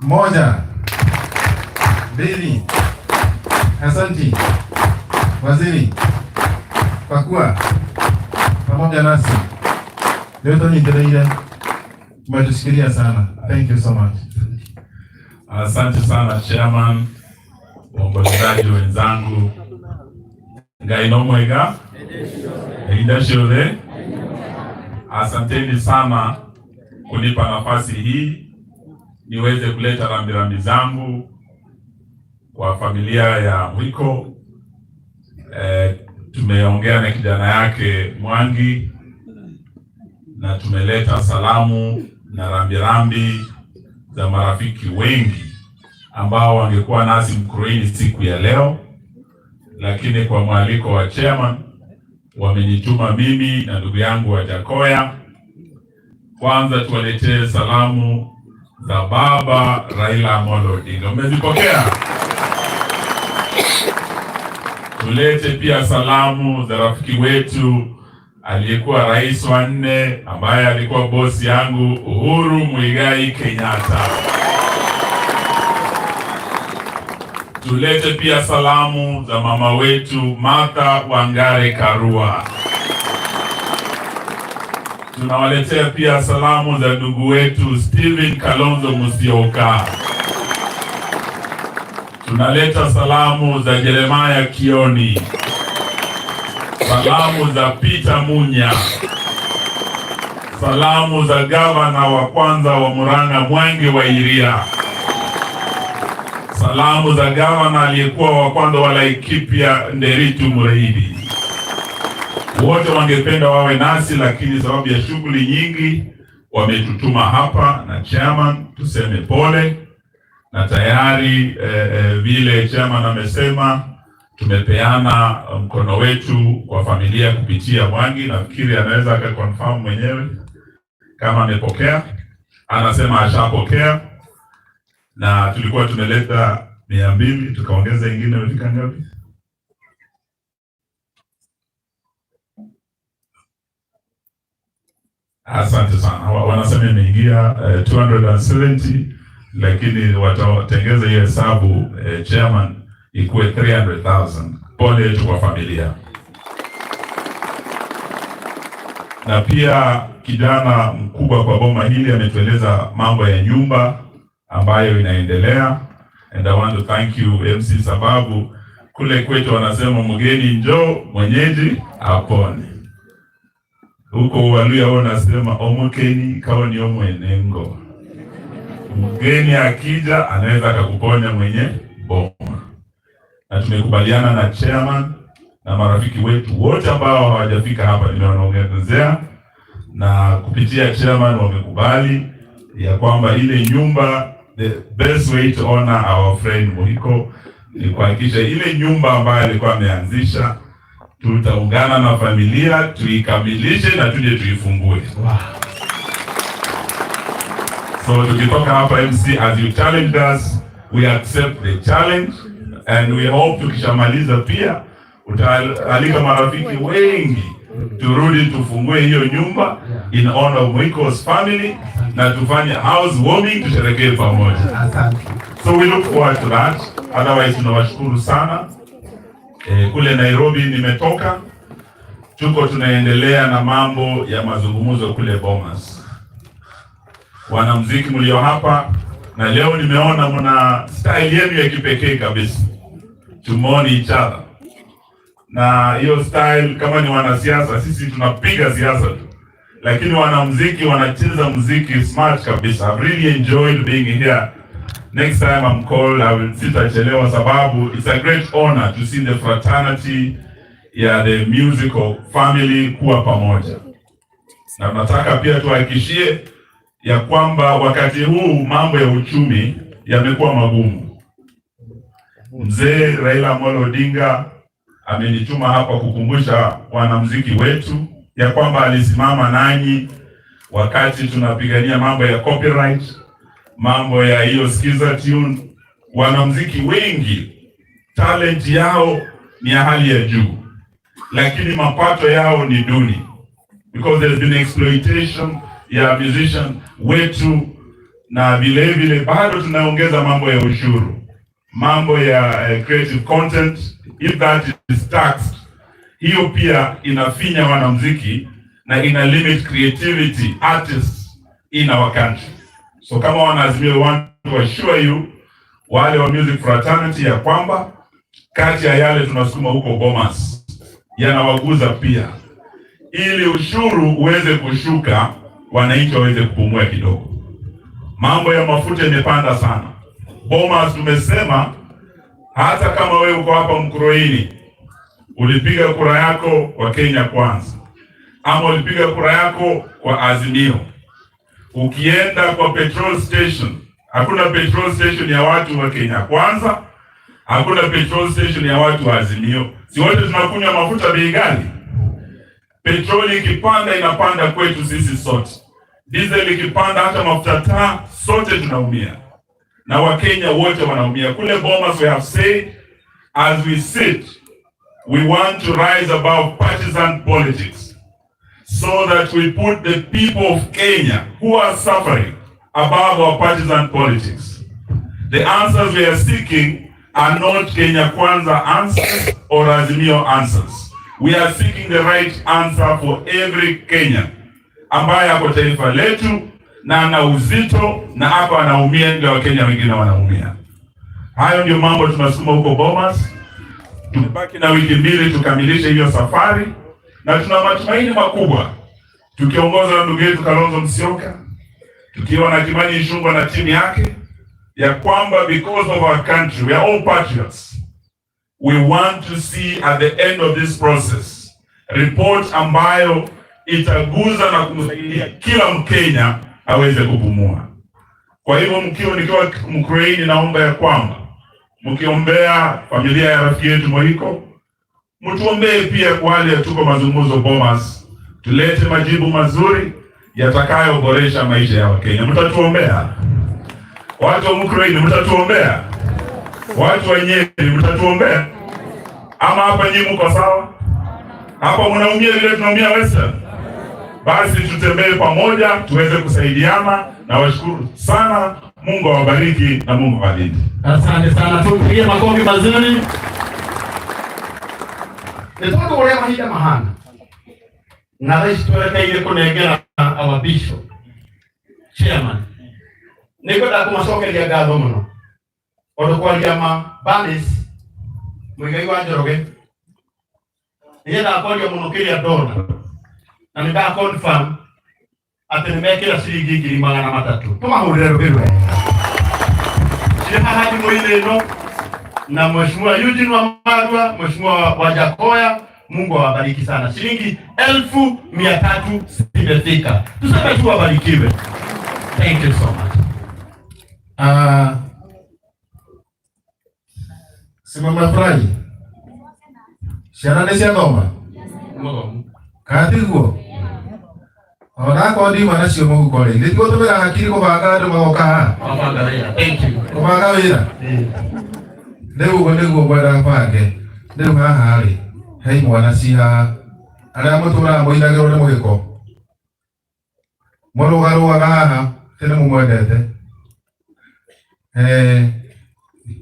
Moja, mbili. Asanti waziri kwa kuwa pamoja nasi leo, tunyitirĩire, umetushikilia sana. Thank you so much. Asante sana chairman, waombolezaji wenzangu, Ngai no mwega inda ciothe. Asanteni sana kunipa nafasi hii niweze kuleta rambirambi zangu kwa familia ya Mwiko. Tumeongea na kijana yake Mwangi na tumeleta salamu na rambirambi za marafiki wengi ambao wangekuwa nasi Mkuruini siku ya leo, lakini kwa mwaliko wa chairman wamenituma mimi na ndugu yangu wa Jakoya kwanza tuwaletee salamu za baba Raila Amolo Odinga. Mmezipokea? Tulete pia salamu za rafiki wetu aliyekuwa rais wa nne ambaye alikuwa bosi yangu Uhuru Muigai Kenyatta. Tulete pia salamu za mama wetu Martha Wangare Karua. Tunawaletea pia salamu za ndugu wetu Steven Kalonzo Musyoka. Tunaleta salamu za Jeremiah Kioni, salamu za Peter Munya, salamu za gavana wa kwanza wa Murang'a Mwangi wa Iria, salamu za gavana aliyekuwa wa kwanza wa Laikipia Nderitu Mureithi. Wote wangependa wawe nasi, lakini sababu ya shughuli nyingi wametutuma hapa na chairman, tuseme pole na tayari vile chairman amesema tumepeana mkono wetu kwa familia kupitia Mwangi. Nafikiri anaweza akaconfirm mwenyewe kama amepokea. Anasema ashapokea, na tulikuwa tumeleta 200 tukaongeza ingine, imefika ngapi? Asante sana. Wanasema imeingia 270 lakini watatengeza hiyo hesabu chairman, ikuwe 300,000. Pole yetu kwa familia. Na pia kijana mkubwa kwa boma hili ametueleza mambo ya nyumba ambayo inaendelea, and I want to thank you MC, sababu kule kwetu wanasema mgeni njoo mwenyeji apone. Huko Waluya wao wanasema omukeni kawa ni omwenengo. Mgeni akija anaweza akakuponya mwenye boma. Na tumekubaliana na chairman na marafiki wetu wote ambao hawajafika hapa, nimewaongezea na kupitia chairman wamekubali ya kwamba ile nyumba, the best way to honor our friend Muhiko ni kuhakikisha ile nyumba ambayo alikuwa ameanzisha, tutaungana na familia tuikamilishe na tuje tuifungue. Wow. So tukitoka hapa MC, as you challenged us, we accept the challenge and we hope tukishamaliza pia utaalika marafiki wengi turudi tufungue hiyo nyumba in honor of Mwiko's family na tufanye housewarming, tusherekee pamoja. Asante. So we look forward to that. Otherwise tunawashukuru sana. Kule Nairobi nimetoka, tuko tunaendelea na mambo ya mazungumzo kule Bomas. Wanamuziki mlio hapa na leo nimeona mna style yenu ya kipekee kabisa, to mourn each other, na hiyo style, kama ni wanasiasa, sisi tunapiga siasa tu, lakini wanamuziki wanacheza muziki smart kabisa. I've really enjoyed being here. Next time I'm called, I will sitachelewa, sababu it's a great honor to see the fraternity ya the musical family kuwa pamoja, na nataka pia tuhakikishie ya kwamba wakati huu mambo ya uchumi yamekuwa magumu. Mzee Raila Amolo Odinga amenituma hapa kukumbusha wanamuziki wetu ya kwamba alisimama nanyi wakati tunapigania mambo ya copyright, mambo ya hiyo skiza tune. Wanamuziki wengi talent yao ni ya hali ya juu, lakini mapato yao ni duni because there's been exploitation ya musician wetu. Na vile vile bado tunaongeza mambo ya ushuru, mambo ya creative content, if that is taxed, hiyo pia inafinya wanamuziki na ina limit creativity artists in our country. So kama wanaazimio, we want to assure you wale wa music fraternity ya kwamba kati ya yale tunasukuma huko Bomas yanawaguza pia, ili ushuru uweze kushuka, wananchi waweze kupumua kidogo. Mambo ya mafuta imepanda sana. Bomas tumesema hata kama wewe uko hapa Mkuruini ulipiga kura yako kwa Kenya Kwanza ama ulipiga kura yako kwa Azimio, ukienda kwa petrol station, hakuna petrol station ya watu wa Kenya Kwanza, hakuna petrol station ya watu wa Azimio. Si wote tunakunywa mafuta bei ghali? Petroli ikipanda inapanda kwetu sisi sote, diesel ikipanda, hata mafuta taa, sote tunaumia, na Wakenya wote wanaumia. Kule Bomas we have said as we sit we want to rise above partisan politics so that we put the people of Kenya who are suffering above our partisan politics. The answers we are seeking are not Kenya Kwanza answers or Azimio answers. We are seeking the right answer for every Kenyan ambaye ako taifa letu na ana uzito na hapa anaumia, ndio Wakenya wengine wanaumia. Hayo ndio mambo tunasukuma huko Bomas. Tumebaki na wiki 2 tukamilishe hiyo safari, na tuna matumaini makubwa tukiongozwa na ndugu yetu Kalonzo Musyoka, tukiwa na Kimani Ichung'wah na timu yake, ya kwamba because of our country we are all patriots, we want to see at the end of this process report ambayo itaguza na kumsaidia kila Mkenya aweze kupumua. Kwa hivyo mkiwa nikiwa Mkuruini, naomba ya kwamba mkiombea familia ya rafiki yetu Moiko, mtuombee pia kwa wale tuko mazungumzo Bomas, tulete majibu mazuri yatakayoboresha maisha ya Wakenya. Mtatuombea watu wa Mkuruini, mtatuombea watu wa Nyeri, mtatuombea ama hapa nyinyi mko sawa? Hapa mnaumia vile tunaumia Western? Basi tutembee pamoja tuweze kusaidiana, na washukuru sana. Mungu awabariki na Mungu awalinde. Asante sana, tumpigie makofi mazuri. Nĩ tondũ ũrĩa mahinda mahana na thaa ici twerekeire kũnengera our bishop chairman, nĩ ngwenda kũmacokeria ngatho mũno tondũ kwaria ma Bernice Muigai wa Njoroge nĩnyendaga kwaria mũno kĩrĩa ndona na nĩ nda confirm atĩ nĩ mekĩra ciringi 300,000. Tũmahũrĩre rũhĩ rwega cirĩ haha thimũ-inĩ ĩno na Mheshimiwa Eugene Wamalwa, Mheshimiwa Wajackoyah, Mungu awabariki sana. Shilingi 300,000 zimefika. Tuseme tu wabarikiwe. Thank you so much. Simama furahi. Ciana nĩ ciathoma? Katiguo? Ona ndima nacio mũhuko rĩ, nĩguo tũmĩraga hakiri kũbanga andũ magoka haha. Mabanga wĩra. Thank you. Kũbanga wĩra. Rĩu ũguo nĩguo ngwendaga bange. Rĩu haha rĩ, he imwana ci haha. Arĩa mũtũraga mũinagĩrwo nĩ mũgĩko. Mũrũgarũgaga haha, atĩ nĩ mũmwendete.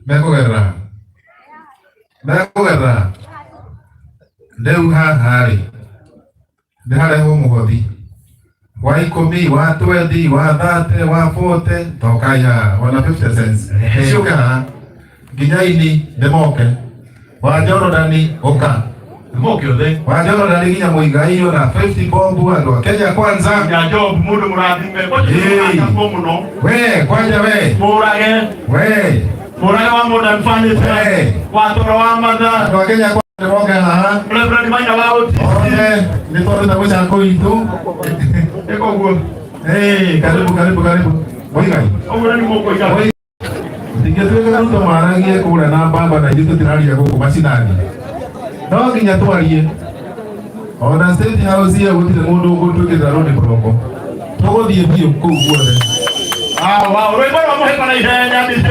Mekũgerera ha? Mekũgerera ha? Rĩu haha rĩ, nĩ harehwo mũhothi wa 10, wa 20, wa 30, wa 40, tokai haha, ona 50 cents. Ciũke haha. Nginya ini nĩ moke. Wa Jorodani ũka. Moke othe. Wa Jorodani nginya Muigai ona 50 bob andũ a Kenya Kwanza. Ya Job mũndũ mũrathime. Ĩĩ. Mũno. We, kwanja we. Mũrage. We. Mũrage wa Modern Furniture. We. Wa Toro wa Matha. Andũ a Kenya Kwanza nĩ moke haha. Reverend Maina wa Otis. Othe nĩ tondũ mũcango witũ. Ĩko ũguo. Hey, karibu karibu karibu. Muigai. Ũguo nĩ mũkũiga. Ndingĩtuĩka Ruto mwaragie kũrĩa na mbamba na ithuĩ tũtiraria gũkũ macinani. No nginya twarie. Ona State House ĩyo gũtirĩ mũndũ ũgũtwĩkĩrĩra road block. Tũgũthiĩ biũ kũu guothe. Ah, wow, rwĩmbo rwa mũhĩko na ihenya DJ.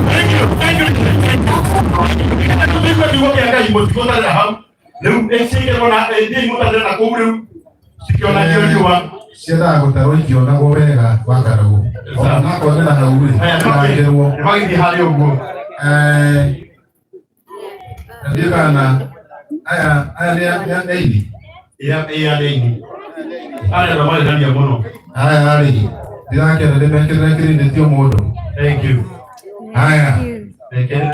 Thank you, thank you, thank you. Ciendaga gũtarwo ikĩonagwo wega wa Karagu ona nakonera hau rĩ ndĩrangĩrwo ndiũ kana aya aya nĩ aini aya rĩ ndirakena ndĩmekĩrĩre credit o mũndũ. Haya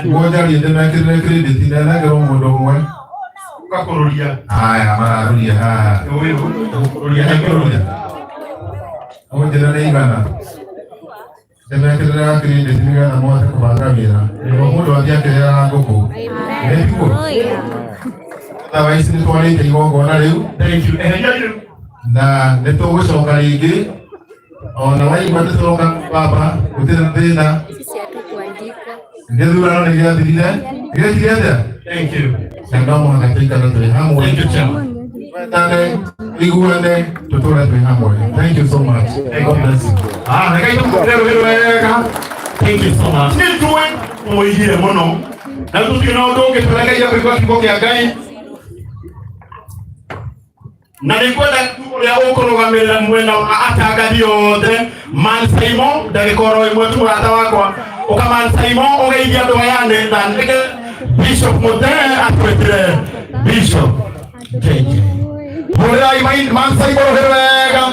ngũnjarie ndĩmekĩrĩre credit ndenengerwo mũndũ ũmwe. Haya mararuria haha kũrũria ũnjĩre nĩ igana ndĩmekĩrĩre credit nĩgetha mahote kũbanga wĩra nĩguo mũndũ athiĩ akĩrĩaga ngũkũ. Nĩguo thaa ici nĩtwarĩte igongona rĩu na nĩtũgũcoka rĩngĩ ona waigua nĩtũroka baba gũtirĩ na thĩna. Gĩthurano nĩ gĩathirire gĩekire atĩa? Na no mũhaka tũikare twĩ hamwe, twendane, iguane, tũtũre twĩ hamwe. Thank you so much. God bless you. Thank you so much. Nĩ njũĩ mũigire mũno na tũtirĩ na ũndũ ũngĩ tũregeire kũigua kiugo kĩa Ngai na nĩngwenda ũrĩa ũkũrũgamĩrĩra mwena wa atangathi othe Man Simon ndagĩka oro ĩmwe tu mũrata wakwa ũka Man Simon ũgeithie andũ aya nĩ na nĩge Bishop Mũtee atwĩtĩre Bishop JJ. Hũrĩrai Man Simon rũhĩ wega.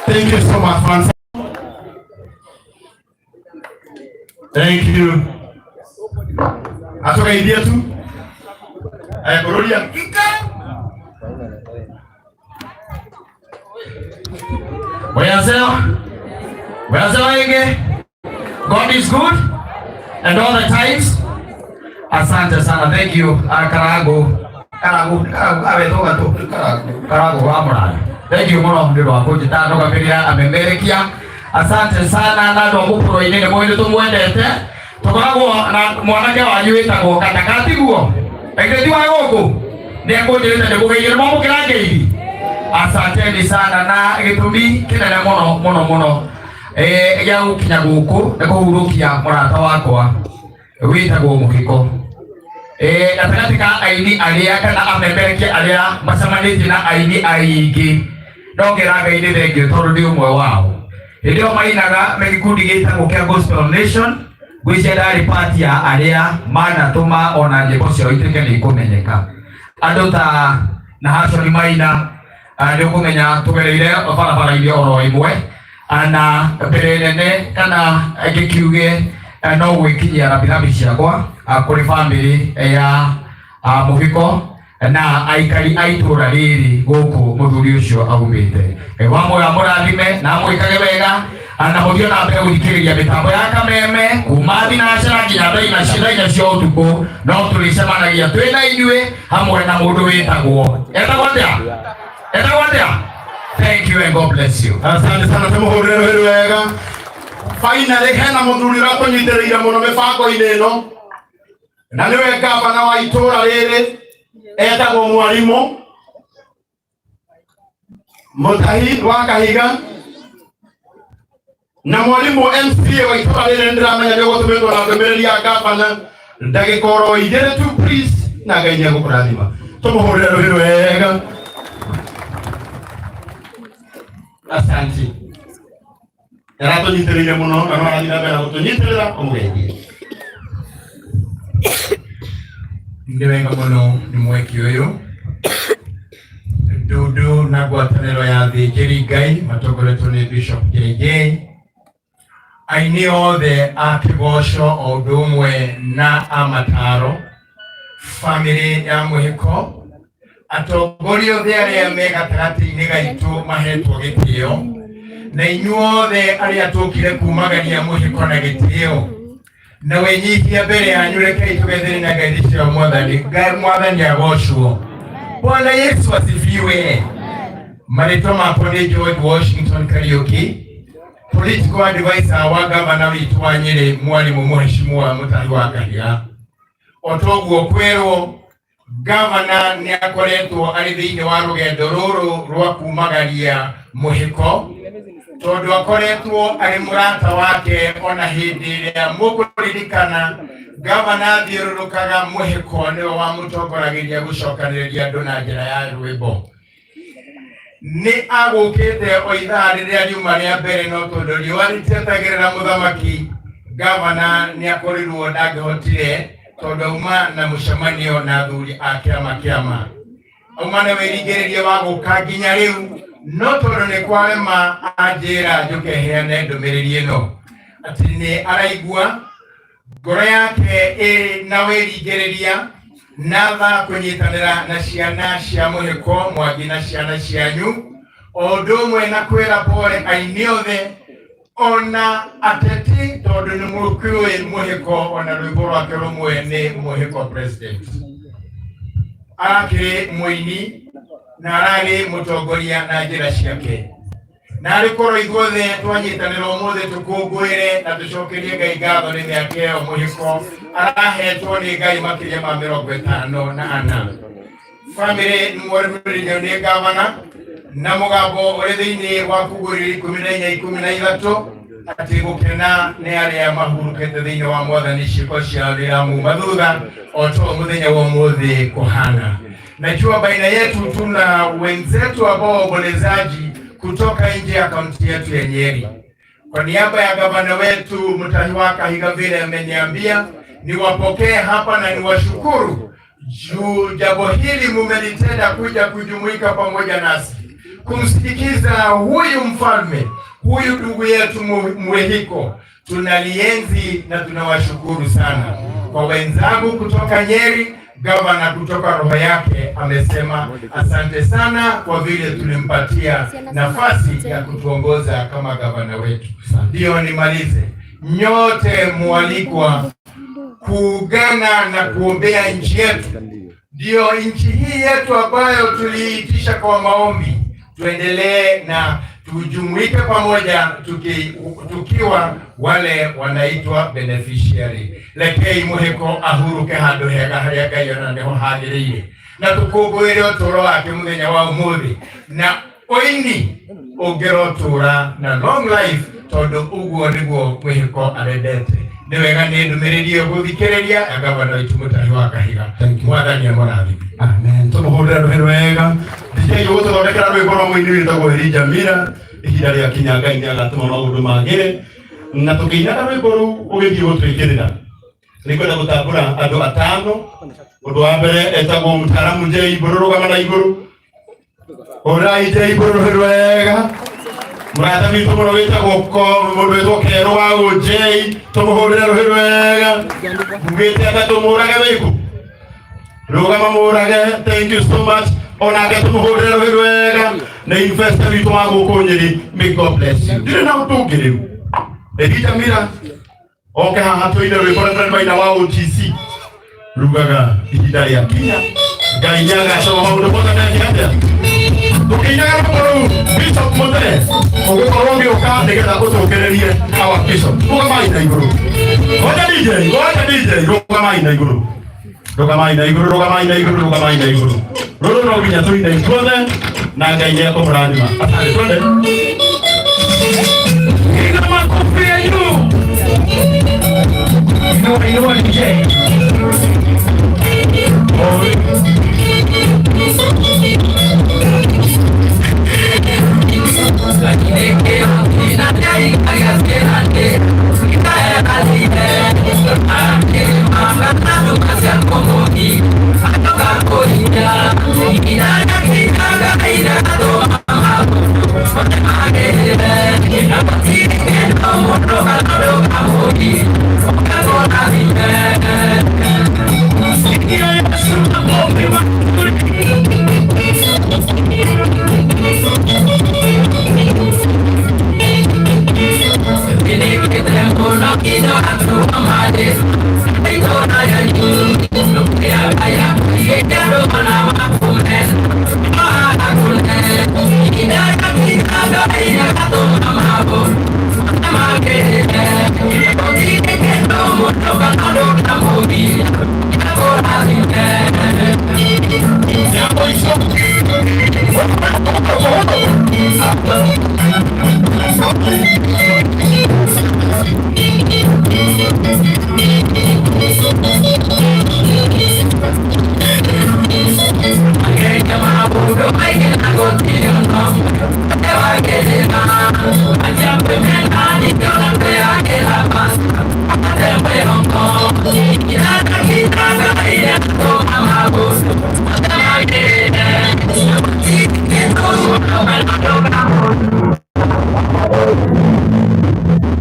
Thank you so much, Man Simon. Thank you. Atũgeithie tu. Kũrũria. Wenge. God is good and all the times. Asante sana. Thank you. Karagu. Karagu. Karagu. Awe toga tu. Karagu. Karagu wa muraya. Thank you muno nĩ ũndũ wa kũnjĩta ndũgamĩrĩra amemerekia. Asante sana na andũ a mũkũrũ-inĩ nĩ mũĩ nĩ tũmwendete. Tũkoragwo na mwanake wanyu wĩtagwo Kataka tiguo? Ĩngĩ ti wa gũkũ? Nĩ ekũnjĩrĩte ndĩmũgeithie nĩ mwamũkĩra ngeithi. Asanteni sana na gĩtũmi kĩnene mũno mũno mũno gĩa gũkinya gũkũ nĩ kũhurũkia mũrata wakwa wĩtagwo Mũhiko. Gatagatĩ ka aini arĩa kana amemerekia arĩa macemanĩtie na aini aingĩ ndongera Ngai nĩ thengio tondũ ndĩ ũmwe wao. Hĩndĩ ĩyo mainaga me gĩkundi gĩtagwo kĩa Gospel Nation ngwĩciria ndarĩ part ya arĩa manatũma ona nyĩmbo ciao ituĩke nĩ ikũmenyeka. Andũ ta Nahashon Maina nĩ ũkũmenya tũgereire barabara-inĩ oro ĩmwe na mbere nene kana ngĩkiuge no gwĩkinyia rambirambi ciakwa kũrĩ bamĩrĩ ya Mũhiko na aikari a itũra rĩrĩ gũkũ mũthuri ũcio aumĩte. Wa muoyo amũrathime na amwĩkage wega na mũthiĩ na mbere gũthikĩrĩria mĩtambo ya Kameme kuma thinacara nginya thaa inya cia ũtukũ no tũrĩcemanagia twĩ na inyuĩ hamwe na mũndũ wĩtagwo etagwo atĩa? Etagwo atĩa? Thank you and God bless you. Asante sana tumuhurire rũhĩ wega. Finally hena muthuri ũratũnyitĩrĩire mũno mĩbango-inĩ ĩno na nĩwe gavana wa itũra rĩrĩ etagwo Mwarimu Mutahi wa Kahiga na mwarimu MCA wa itũra rĩrĩ nĩndĩramenya nĩ ũgũtũmĩtwo na ndũmĩrĩri ya gavana ndagĩka oro igĩrĩ tu please, na Ngai nĩegũkũrathima. Tũmũhũrĩre rũhĩ wega. Asante. Aratũnyitĩrĩire mũno na no arathiĩ na mbere na gũtũnyitĩrĩra ũmũgeithie. Nĩ wega mũno nĩ mweki ũyũ ndundu na ngwatanĩro ya athĩnjĩri Ngai matongoretwo nĩ Bishop JJ, aini othe a kĩgoco o ũndũ ũmwe na a mataro, bamĩrĩ ya Mũhĩko, atongoria othe arĩa me gatagatĩ-inĩ gaitũ mahetwo gĩtĩo, na inyuothe arĩa tũkire kumagaria Mũhĩko na gĩtĩo na wĩnyihia mbere yanyu, rekei tũgethere na ngeithi cia Mwathani. Ngai Mwathani agocwo. Bwana Yesu asifiwe. Marĩtwa makwa nĩ George Washington Kariuki, political advisor wa gavana witũ wa Nyĩrĩ, mwalimu mũheshimu Mutahi wa Kahiga. O toguo kwĩrwo, gavana nĩ akoretwo arĩ thĩinĩ wa rũgendo rũrũ rwa kumagaria Mũhĩko, tondũ akoretwo arĩ mũrata wake ona hĩndĩ ĩrĩa mũkũririkana gavana athiũrũrũkaga Mũhĩko nĩwe wamũtongoragĩria gũcokanĩrĩria andũ na njĩra ya rwĩmbo. Nĩ agũkĩte o ithaa rĩrĩa riuma rĩa mbere, no tondũ riũa rĩtietagĩrĩra mũthamaki, gavana nĩ akorirwo ndangĩhotire tondũ auma na mũcemanio na athuri a kĩama kĩama auma na wĩringĩrĩria wa gũka nginya rĩu, no tondũ nĩ kwarema anjĩra njũke heane ndũmĩrĩri ĩno atĩ nĩ araigua ngoro yake ĩ na wĩringĩrĩria na tha kũnyitanĩra na ciana cia Mũhĩko Mwangi na ciana cianyu, o ũndũ ũmwe na kwĩra pole aini othe ona ateti, tondũ nĩ mũkĩũĩ Mũhĩko ona rwĩmbo rwake rũmwe nĩ Mũhĩko President. Arakĩrĩ mũini na ararĩ mũtongoria na njĩra ciake, na arĩ korwo ithuothe twanyitanĩra ũmũthĩ tũkũngũĩre na tũcokerie Ngai ngatho nĩ mĩaka ĩyo Mũhĩko arahetwo nĩ Ngai makĩria ma 54. Bamĩrĩ nĩmwarĩmĩrĩrio nĩ gavana na mũgambo ũrĩ thĩinĩ wa kugũrĩria 14 13 atĩ gũkena nĩ arĩa mahurũkĩte thĩinĩ wa Mwathani, ciĩko ciao nĩiramuma thutha o to mũthenya wa ũmũthĩ kũhana. Najua baina yetu tuna wenzetu ambao waombolezaji kutoka nje ya kaunti yetu ya Nyeri. Kwa niaba ya gavana wetu Mutahi wa Kahiga, vile ameniambia niwapokee hapa na niwashukuru juu jambo hili mumelitenda kuja kujumuika pamoja nasi kumsindikiza huyu mfalme, huyu ndugu yetu Mwehiko. Tunalienzi na tunawashukuru sana. Kwa wenzangu kutoka Nyeri, gavana kutoka roho yake amesema asante sana kwa vile tulimpatia nafasi ya kutuongoza kama gavana wetu. Ndio nimalize, nyote mwalikwa kuungana na kuombea nchi yetu, ndio nchi hii yetu ambayo tuliitisha kwa maombi, tuendelee na tujumuike pamoja tukiwa wale wanaitwa beneficiary. Rekei Mũhĩko ahuruke handũ hega harĩa Ngai ona nĩho hagĩrĩire, na tũkũngũĩre ũtũũro wake mũthenya wa ũmũthĩ, na ũini ũngĩrotũra na long life, tondũ ũguo nĩguo Mũhĩko arendete. Nĩ wega nĩ ndũmĩrĩri ĩyo gũthikĩrĩria ya gavana witũ Mutahi wa Kahiga. Mwathani amũrathime. Amen. Tũmũhũrĩre rũhĩ rwega. DJ ũgũtũthondekera rwĩmbo rwa mũini wĩtagwo Elijah Mira. Ihinda rĩa kinya Ngai nĩagatũma maũndũ magĩre. Na tũkĩinaga rwĩmbo rũu ũgĩthiĩ gũtwĩkĩrĩra. Nĩngwenda gũtambũra andũ atano. Ũndũ wa mbere etagwo mũtaaramu J Mbũrũ, rũgama na igũrũ. Hũrai J Mbũrũ rũhĩ rwega. Mũrata witũ mũno wĩtagwo ko mũndũ wĩtwo Kerũ wa J, tũmũhũrĩre rũhĩ rwega. Ngĩte anga tũmũrage wĩku. Rũgama mũrage, thank you so much. Onake tũmũhũrĩre rũhĩ rwega. Nĩ investor witũ wa gũkũ Nyĩrĩ. May God bless you. Ndirĩ na ũndũ ũngĩ rĩu. Elijah Mira oke haha tũine rwĩmbo Reverend Maina wa OTC rugaga ihinda rĩa kinya Ngai nĩagacoma maũndũ mothe meke atĩa. Tukiinaga rwĩmbo rũu Bishop Muthee ũgũkorwo ũgĩũka nĩgetha ũcokererie our bishop. Rũgamai na igũrũ. Ngoja DJ, ngoja DJ, rũgamai na igũrũ. Rũgamai na igũrũ, rũgamai na igũrũ, rũgamai na igũrũ. Rũrũ no nginya tũine ithuothe na Ngai nĩ ekũmũrathima. Asante, twende. Piga makofi ya juu. Inua, inua DJ.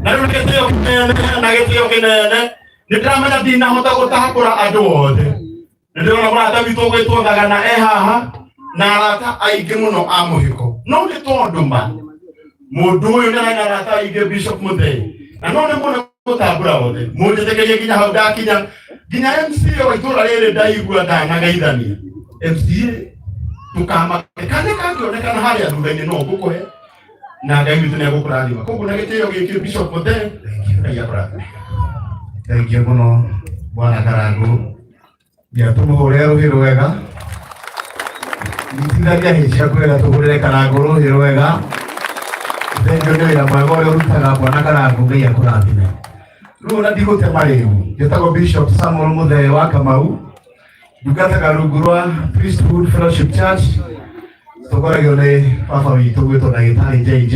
Na rĩu gĩtĩo kĩnene na gĩtĩo kĩnene nĩ ndĩramenya ndinahota gũtakũra andũ othe. Nĩ ndĩrona mũrata witũ ũgwĩtwo Thagana e haha na arata aingĩ mũno a mũhiko. No nĩ tondũ ma mũndũ ũyũ nĩ arĩ na arata aingĩ Bishop Muthee na no nĩ mũno gũtambũra othe. Mũnjĩtĩkĩrie nginya hau ndakinya nginya MCA wa itũra rĩrĩ ndaigua ndanageithania. MCA ndũkamake kanya kangĩonekana harĩa thutha-inĩ no ngũkũhe na Ngai witũ nĩ egũkũrathima. Koguo na gĩtĩo gĩkĩ Bishop Muthee, Ngai akũrathime. Thank you mũno Bwana Karangu. Ngia tũmũhũrĩre rũhĩ rwega. Nyitithania hĩ ciaku wega tũhũrĩre Karangu rũhĩ rwega. Thengiũ nĩ wĩra mwega ũrĩa ũrutaga Bwana Karangu, Ngai akũrathime. Rĩu ona ndigũte marĩgu. Njĩtagwo Bishop Samuel Muthee wa Kamau. Ndungataga rungu rwa Priesthood Fellowship Church. Tũkoragio nĩ baba witũ gwĩtwo ndagĩtarĩ JJ.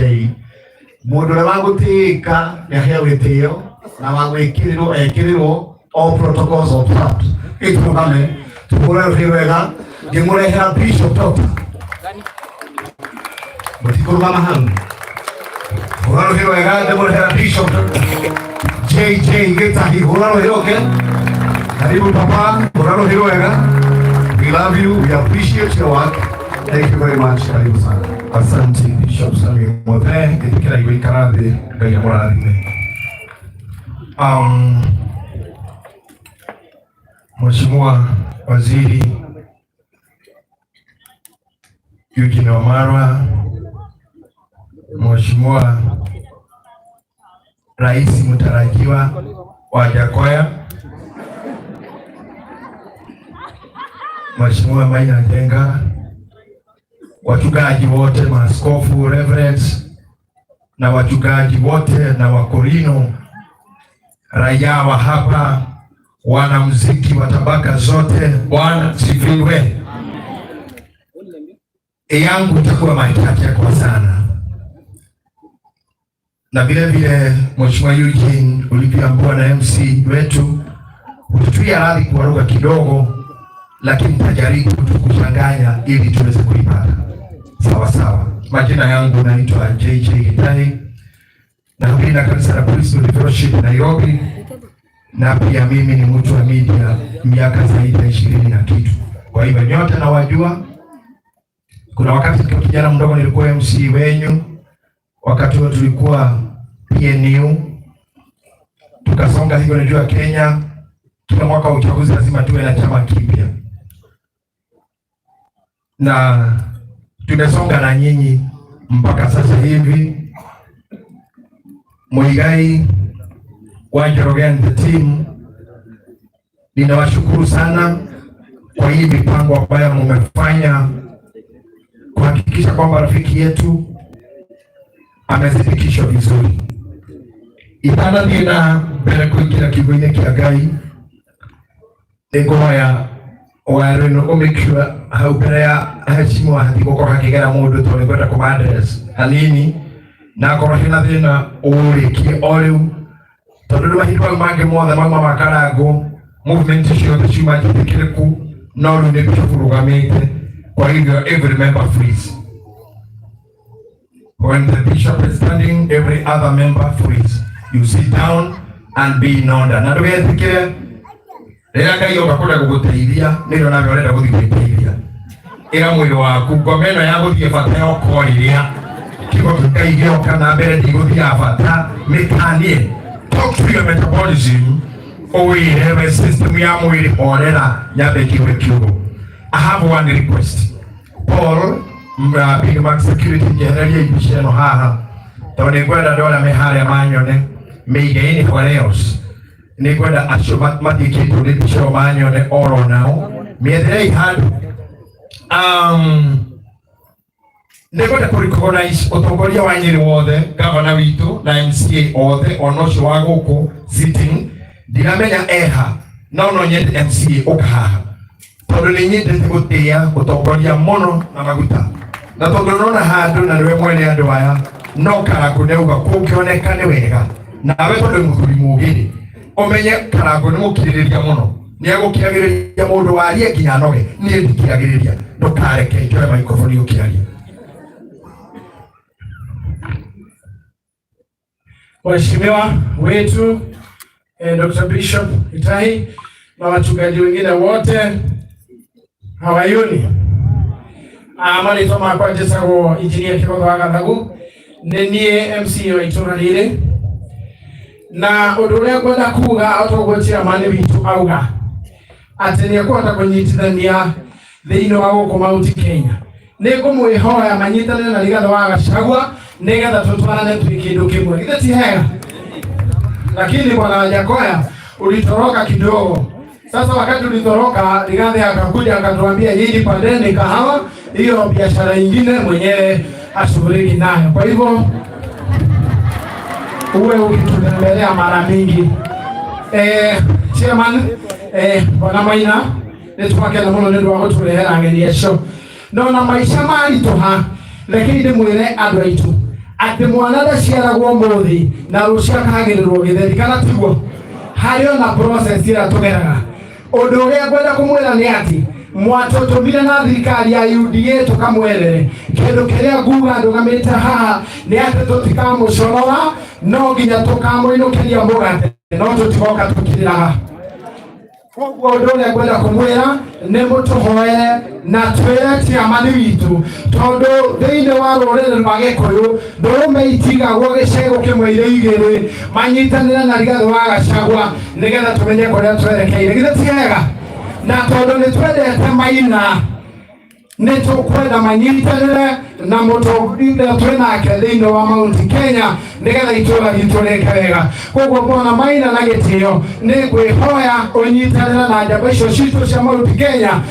Mũndũ ũrĩa wa gũtĩĩka nĩ aheo gĩtĩo na wa gwĩkĩrĩrwo ekĩrĩrwo, all protocols observed. Ĩtũrũgame tũhũre rũhĩ rwega ngĩmũrehera Bishop Doctor. Mũtikũrũgama hau. Hũra rũhĩ rwega ngĩmũrehera Bishop JJ Gĩtahi. Hũra rũhĩ oke. Karibu papa, hũra rũhĩ rwega. We love you, we appreciate your work. Thank you very much. Karibu sana. Asante Bishop Samuel Muthee, ĩtĩkĩra gũikara thĩ, Ngai amũrathime. Mheshimiwa Waziri Eugene Wamalwa, Mheshimiwa Rais mtarajiwa wa Jakoya, Mheshimiwa Maina Njenga, wachungaji wote, maaskofu, reverends na wachungaji wote na wakorino, raia wa hapa, wanamuziki wa tabaka zote, Bwana sifiwe. Yangu itakuwa machache kwa sana, na vile vile Mheshimiwa Eugene, ulivyoambiwa na MC wetu, ututuia radhi kwa lugha kidogo, lakini tajaribu tukuchanganya ili tuweze kuipata sawa sawa. Majina yangu naitwa JJ Gitahi, nahubiri na kanisa la Priesthood Fellowship Nairobi, na pia mimi ni mtu wa media miaka zaidi ya 20 na kitu. Kwa hivyo nyote nawajua. Kuna wakati nikiwa kijana mdogo nilikuwa MC wenyu, wakati huo tulikuwa PNU, tukasonga hivyo. Najua Kenya kila mwaka wa uchaguzi lazima tuwe na chama kipya, na Tumesonga na nyinyi mpaka sasa hivi. Muigai wa Njoroge and the team, ninawashukuru sana kwa hii mipango ambayo mumefanya kuhakikisha kwamba rafiki yetu amethibitishwa vizuri. Itanathiĩ na mbere kũingĩra kiugo-inĩ kĩa Ngai, nĩngũhoya wire ĩno ũ make sure hau mbere ya heshimiwa hatigũkorwo hakĩgera mũndũ tondũ nĩngwenda kũma address hanini, na akorwo hena thĩna ũũrĩkie o rĩu, tondũ rĩu mahinda mau mangĩ mothe mauma ma Karangũ, movement ciothe ciuma njĩtĩkĩrĩku, no rĩu nĩ bishop ũrũgamĩte. Kwa hivyo every member freeze. When the bishop is standing, every other member freeze. You sit down and be in order. Na ndũgetikĩre rĩrĩa Ngai oka kũrĩa gũgũteithia, nĩrĩo nawe ũrenda gũthiĩ gwĩteithia. Ĩra mwĩrĩ waku ngoma ĩno ya gũthiĩ bata yoka o rĩrĩa kiugo kĩa Ngai gĩoka na mbere ndigũthiaga bata, mĩkanie. Talk to your metabolism, ũwĩre we system ya mwĩrĩ horera nyambe njigue kiugo. I have one request. Paul, Big Mac Security, njehereria mbica ĩno haha tondũ nĩngwenda andũ arĩa me harĩa manyone mĩige anywhere else. Nĩngwenda acio matiĩkĩtwo nĩ mbica ĩyo manyone oro nao mĩetherei handũ. Nĩngwenda kũ recognize ũtongoria wa Nyĩrĩ wothe, gavana witũ na MCA othe, ona ũcio wa gũkũ sitting ndiramenya eha, no no nyende MCA ũka haha tondũ nĩ nyendete gũtĩĩa ũtongoria mũno na maguta, na tondũ nona handũ na nĩwe mwene andũ aya, no Karangũ nĩauga kũngĩoneka nĩ wega nawe, tondũ nĩ mũthuri mũgĩ, ũmenye Karangũ nĩ mũkirĩrĩria mũno, nĩ egũkiragĩrĩria mũndũ warie nginya anoge. Niĩ ndikiragĩrĩria, ndũkareke njoe microphone ũkĩaria. Waheshimiwa wetu Dr. Bishop Itahi na wachungaji wengine wote hawayuni marĩtwa makwa njĩtagwo Injinia Kĩgotho wa Gathagu, nĩ niĩ MC wa itũra rĩrĩ, na ũndũ ũrĩa ngwenda kuga o toguo chairman witũ auga atĩ nĩ ekũhota kũnyitithania thĩinĩ wa gũkũ Mount Kenya, nĩ ngũmwĩhoya manyitanĩre na Rigathĩ wa Gachagua nĩgetha tũtwarane twĩ kĩndũ kĩmwe. Githĩ ti hega? Lakini bwana Wajackoyah, ulitoroka kidogo. Sasa wakati ulitoroka, Rigathi akakuja akatuambia nyinyi pandeni kahawa, hiyo biashara ingine mwenyewe ashughuliki nayo. Kwa hivyo uwe ukitutembelea mara mingi. Chairman, bwana Maina, nĩtwakena mũno nĩ ũndũ wa gũtũrehera ageni acio. No na maica maritũha, reke ndĩmwĩre andũ aitũ atĩ mwana ndaciaragwo ũmũthĩ na rũciũ akagĩrĩrwo gĩtheri, kana tiguo? Harĩ ona process ĩrĩa tũgeraga. Ũndũ ũrĩa ngwenda kũmwĩra nĩ atĩ mwatũtũmire na thirikari ya UDA tũkamwerere kĩndũ kĩrĩa nguga ndũgamĩte haha nĩ atĩ tũtikamũcorora, no nginya tũkamũinũkĩria mũgate, no tũtigoka tũkirĩraga. Koguo ũndũ ũrĩa ngwenda kũmwĩra nĩ mũtũhoere na twĩre chairman witũ, tondũ thĩinĩ wa rũrĩrĩ rwa Gĩkũyũ ndũrũme itigagwo gĩcegũ kĩmwe irĩ igĩrĩ, manyitanĩre na Rigathĩ wa Gachagua nĩgetha tũmenye kũrĩa twerekeire. Githĩ ti wega? Na tondũ nĩ twendete Maina, nĩ tũkwenda manyitanĩre na mũtongoria twĩ nake thĩinĩ wa Mount Kenya nĩgetha itũra ritũ rĩke wega. Koguo bwana Maina, na gĩtĩo nĩ ngwĩhoya ũnyitanĩre na njamba icio citũ cia Mount Kenya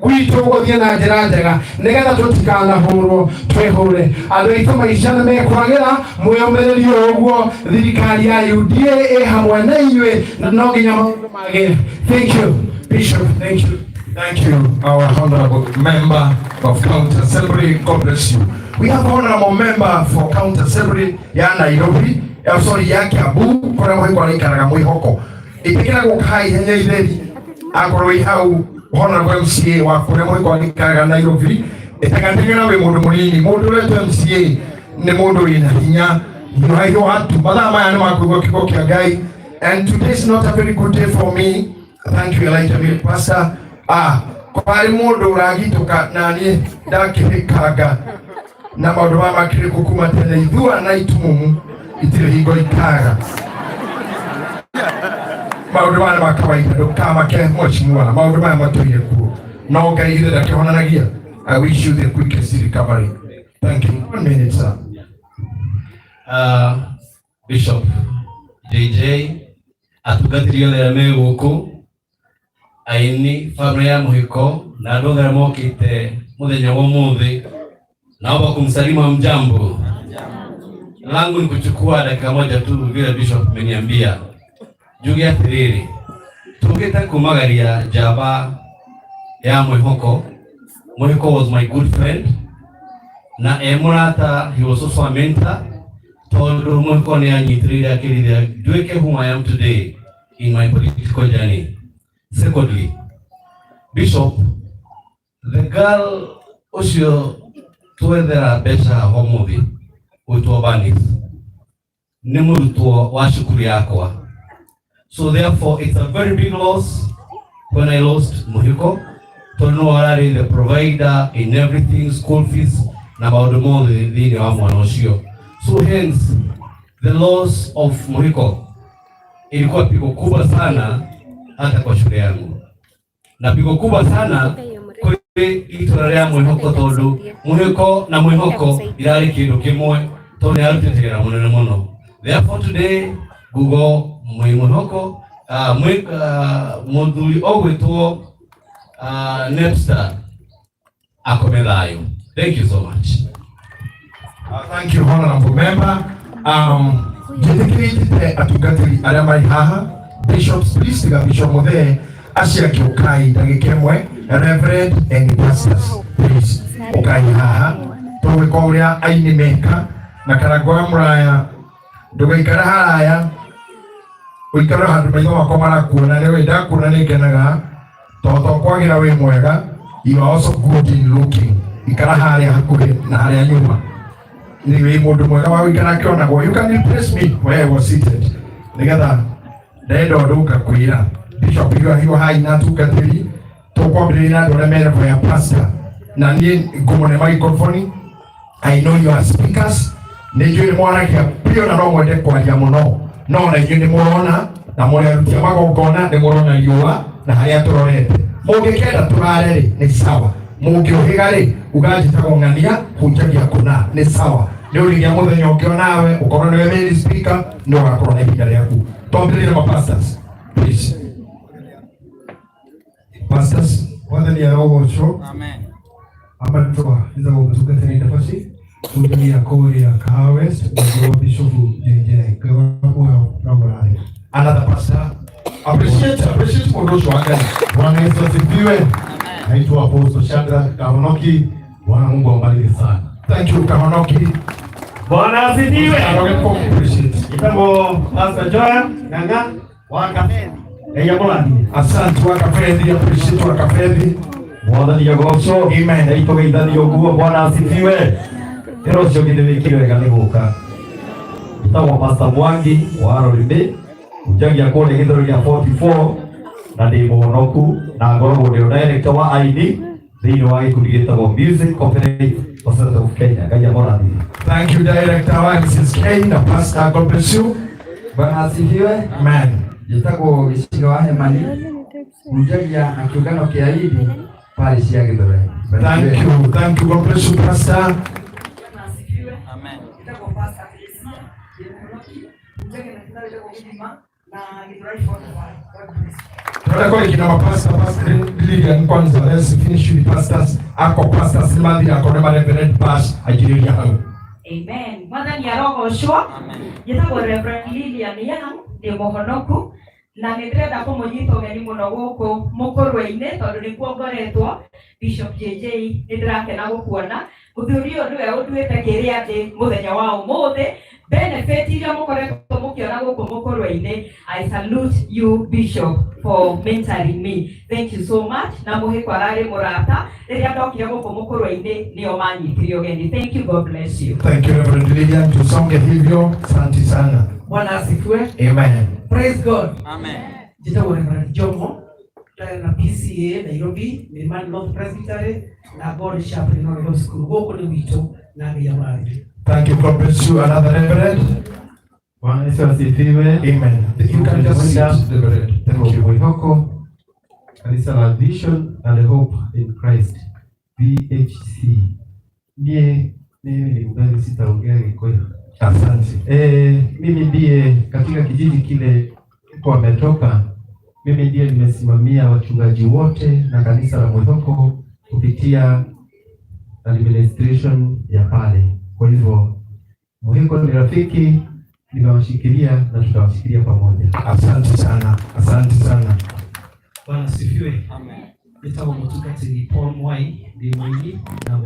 gwitũ gũthiĩ na njĩra njega nĩgetha tũtikanahũrwo twĩhũre. Andũ aitũ maica nĩ mekwagĩra, mwĩyũmĩrĩrie o ũguo, thirikari ya UDA ĩ hamwe na inyuĩ na no nginya maũndũ magĩre. Thank you, Bishop. Thank you. Thank you, our honorable member of County Assembly. God bless you. We have honorable member for County Assembly ya Nairobi, sorry, ya Kiambu, kũrĩa mũhĩko araikaraga mwĩhoko. Ĩtĩkĩra gũka haha ihenya itheri, akorwo wĩ hau honorable MCA wa kũrĩa mũhĩko araikaraga Nairobi, ĩtegateng'era wĩ mũndũ mũnini, mũndũ ũretwo MCA nĩ mũndũ wĩna hinya, hiũha tu. Mathaa maya nĩ makũigua kiugo kĩa Ngai. And today is not a very good day for me. Thank you, Elijah Bill Pastor. Kwarĩ mũndũ ũragitũka na niĩ ndakĩhĩkanga na maũndũ ma makĩrĩkũ kuma tene, ithua na itumumu itirĩ hingo ikaga. Maũndũ maya nĩ ma kawaida, ndũkamake mheshimiwa, maũndũ maya matũire kuo, no Ngai ithe ndakĩhonanagia. I wish you the quickest recovery. Thank you. 1 minute, sir. Bishop JJ atungatĩri othe arĩa me gũkũ, aini family ya Muhiko na andũ othe arĩa mokĩte mũthenya wa ũmũthĩ, naomba kumsalimu hamjambo. Langu ni kuchukua dakika moja tu vile Bishop ameniambia. Njuge atĩrĩrĩ, tũkĩte kumagaria njamba ya Mwĩhoko. Mwĩhoko was my good friend na e mũrata, he was also a mentor, tondũ Mwĩhoko nĩ anyitĩrĩire akĩrithia nduĩke who I am today in my political journey. Secondly, Bishop, the girl ũcio twethera mbeca haha ũmũthĩ gwĩtwo Bernice nĩ mũrutwo wa cukuru yakwa. So therefore it's a very big loss when I lost Muhiko, tondũ no ararĩ the provider in everything, school fees na maũndũ mothe thĩinĩ wa mwana ũcio. So hence the loss of Muhiko ilikuwa pigo kubwa sana hata kwa shule yangu, na pigo kubwa sana kuri itura rĩa Mwĩhoko, tondũ Muhiko na Mwĩhoko irarĩ kĩndũ kĩmwe, tondũ nĩ arutĩte wĩra mũnene mũno. Therefore today ngugo mwĩ Mwĩhoko, mũthuri ũgwĩtwo Nepstar akome thayũ. Thank you so much. Thank you, honorable member. Njĩtĩkĩrĩte atungatĩri arĩa marĩ haha, bishops, please, tiga Bishop Muthee, acio angĩ ũkai ndagĩka ĩmwe. Reverend and pastors, please, ũkai haha tũgwĩka ũrĩa aini meka na Karangũ wa Mũraya. Ndũgaikare haraya, ũikare handũ maitho makwa marakuona. Nĩ ndakuona nĩ ngenaga tondũ to kwagĩra wĩ mwega, you are also good in looking. Ikara harĩa hakuhĩ na harĩa nyuma, nĩ wĩ mũndũ mwega wa gũikara akĩonagwo. You can replace me where I was seated, nĩgetha ndenda ũndũ ngakwĩra. Bishop hiyo hai na atungatĩri, tũkwambĩrĩria na andũ arĩa me level ya pastor, na niĩ ngũmũne microphone. I know you are speakers, nĩ njũĩ nĩ mwaragia biũ na no mwende kwaria mũno, no na inyuĩ nĩ mũrona na mũrĩ aruti a magongona, nĩ mũrona riũa na harĩa tũrorete. Mũngĩkenda tũrare rĩ, nĩ sawa. Mũngĩũhĩga rĩ, uga njĩtagwo ng'ania hunjagia kũna, nĩ sawa. Nĩ ũrĩgia mũthenya ũngĩ onawe ũkorwo nĩwe main speaker, nĩ ũgakorwo na ihinda rĩaku. Twambĩrĩrie na pastors, please. Pastors. Mwathani arogocwo. Amarĩtwa njĩtagwo mũtungatĩri Ndabaci, hunjagia kũrĩa Kahawa West, mũgũrũ wa Bishop JJ. Ngai wa muoyo no. Another pastor. Appreciate, appreciate mũndũ ũcio wa Ngai. Bwana Yesu asifiwe. Naitwa Apostle Shadrack Kahonoki. Bwana Mungu awabariki sana. Thank you, Kahonoki. Bwana asifiwe. Appreciate. Njĩtagwo Pastor Joel Ng'ang'a wa Kafethi. Ngai amũrathime. Asante wa Kafethi, appreciate wa Kafethi. Mwathani agocwo. Amen. Ngai tũgeithanie ũguo. Bwana asifiwe. Ĩro ũcio githĩ wĩkire wega nĩ gũka. Njĩtagwo Pastor Mwangi wa Rorime, hunjagia kũrĩa gĩthũri gĩa 44 na ndĩ mũhonoku na ngoragwo ndĩ director wa aini thĩinĩ wa gĩkundi gĩtagwo Music Copyright Society of Kenya. Ngai amũrathime. Thank you, Director wa MCSK na Pastor. God bless you. Bwana asifiwe. Amen. Njĩtagwo Gĩcigo wa Hemani, hunjagia na kĩũngano kĩa Idi parish ya Gĩthũrai. Thank you, thank you. God bless you, Pastor. Amen. Njĩtagwo Pastor Felicia, ndĩ mũhonoki, hunjagia na kĩtaro gĩtagwo Gĩthima na Gĩthũrai 45. God bless you. Tunataka kina mapasta, Pastor Lilian kwanza. Let's finish with pastors. Ako pastors mathi ako na Reverend Bash ajiriria hau. Amen. Mwathani arogocwo. Njĩtagwo Reverend Lilian Young, ndĩ mũhonoku na nĩ ndĩrenda kũmũnyita ũgeni mũno gũkũ mũkũrwe-inĩ tondũ nĩkuo ngoretwo. Bishop JJ, nĩ ndĩrakena gũkuona. Mũthuri ũyũ nĩwe ũnduĩte kĩrĩa ndĩ mũthenya wa ũmũthĩ. Benefit iria mũkoretwo mũkĩona gũkũ mũkũrwe-inĩ, I salute you, Bishop, for mentoring me. Thank you so much. Na Mũhĩko ararĩ mũrata rĩrĩa ndokire gũkũ mũkũrwe-inĩ, nĩo manyitire ũgeni. Thank you, God bless you. Thank you, Reverend Lilian. Tusonge hivyo. Asante sana. Bwana asifiwe. Amen. Praise God. Amen. Njĩtagwo Reverend Jomo na PCA Nairobi, Milimani North Presbytery na God Chaplain North School. Gũkũ nĩ gwitũ na Ngai amũrathime. Thank you. God bless you. Another Reverend. Bwana Yesu asifiwe. Amen. You can just sit, Reverend. Thank you. Mwihoko, kanisa la Vision and Hope in Christ. BHC. Ndiye mimi ni mgani, sitaongea Gikuyu. Asante. Mimi ndiye katika kijiji kile kwa ametoka, mimi ndiye nimesimamia wachungaji wote na kanisa la Mwihoko kupitia administration ya pale. Kwa hivyo Mwihoko ni rafiki, nimewashikilia na tutawashikilia pamoja. Asante sana, asante sana. Bwana asifiwe. Amen. Nĩtagwo mũtungatĩri Paul Mwai ndĩ mũini na